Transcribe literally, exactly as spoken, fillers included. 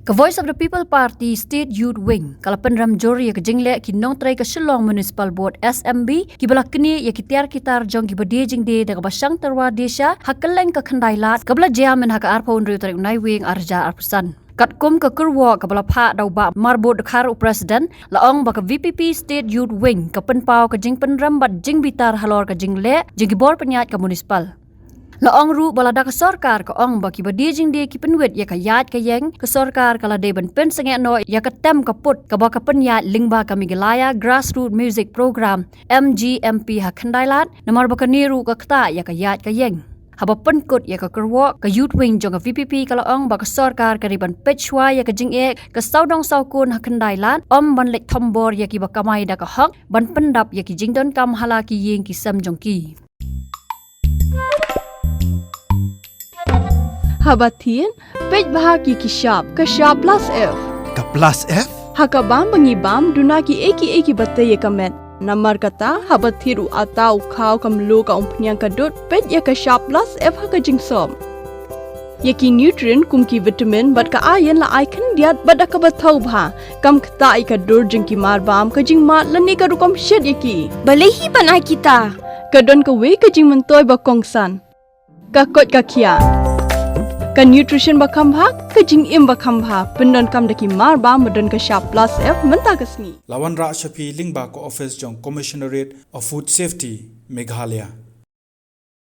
Ka Voice of the People Party State Youth Wing ka la pynrem jur ïa ka jingleh ki nongtrei ka Shillong Municipal Board, S M B, kiba la knieh ïa ki tiar ki tar jong kiba die jingdie da kaba shang tyrwa die sha ha kylleng ka Khyndai Lad, kaba la jia mynha ka arphew hynriew tarik Naiwieng arhajar arphew san. Katkum ka kyrwoh kaba la phah da u Bah Marbud Dkhar, u President, la ong ba ka V P P State Youth Wing ka pynpaw ka jingpynrem bad jingbitar halor ka jingleh jong ki bor pynïaid ka municipal. La ong ruh ba lada ka sorkar ka ong ba kiba die jingdie ki pynwit ïa ka ïaid ka ïeng, ka sorkar ka la dei ban pynsangeh noh ïa ka tem ka put kaba ka pynïaid lyngba ka Meghalaya Grassroots Music Program, M G M P, ha Khyndai Lad, namar ba kane ruh ka ktah ïa ka ïaid ka ïeng. Haba pynkut ïa ka kyrwoh, ka Youth Wing jong ka V P P ka la ong ba ka sorkar ka dei ban peit shuwa ïa ka jingeh ka sawdong sawkun ha Khyndai Lad, ym ban leit thombor ïa kiba kamai da ka hok ban pyndap ïa ki jingdonkam ha la ki ïing ki sem jong ki. Haba thied, peit bha ki ki shap, ka shap plus F. Ka plus F? Ha ka bam ba ngi bam, duna ki ei ki ei kiba tei ïa ka met. Namar kata, haba thied u atta, u khaw, ka mluh, ka umphniang, ka dud, peit ïa ka shap plus F ha ka jingsop. Ïa ki nutrient kum ki vitamin bad ka iron la ai khyndiat bad da kaba thaw bha. Kam ktah ïa ka dur jong ki mar bam, ka jingmad lane ka rukom shet ïa ki. Balei hi ban ai kita? Ka don kawei ka jingmyntoi ba kongsan. Ka koit ka khiah. Ka nutrition ba kham bha, ka jingim ba kham bha. Pyndonkam da ki mar bam ba don ka shap plus F mynta ka sngi. La wanrah sha phi lyngba ka office jong Commissionerate of Food Safety, Meghalaya.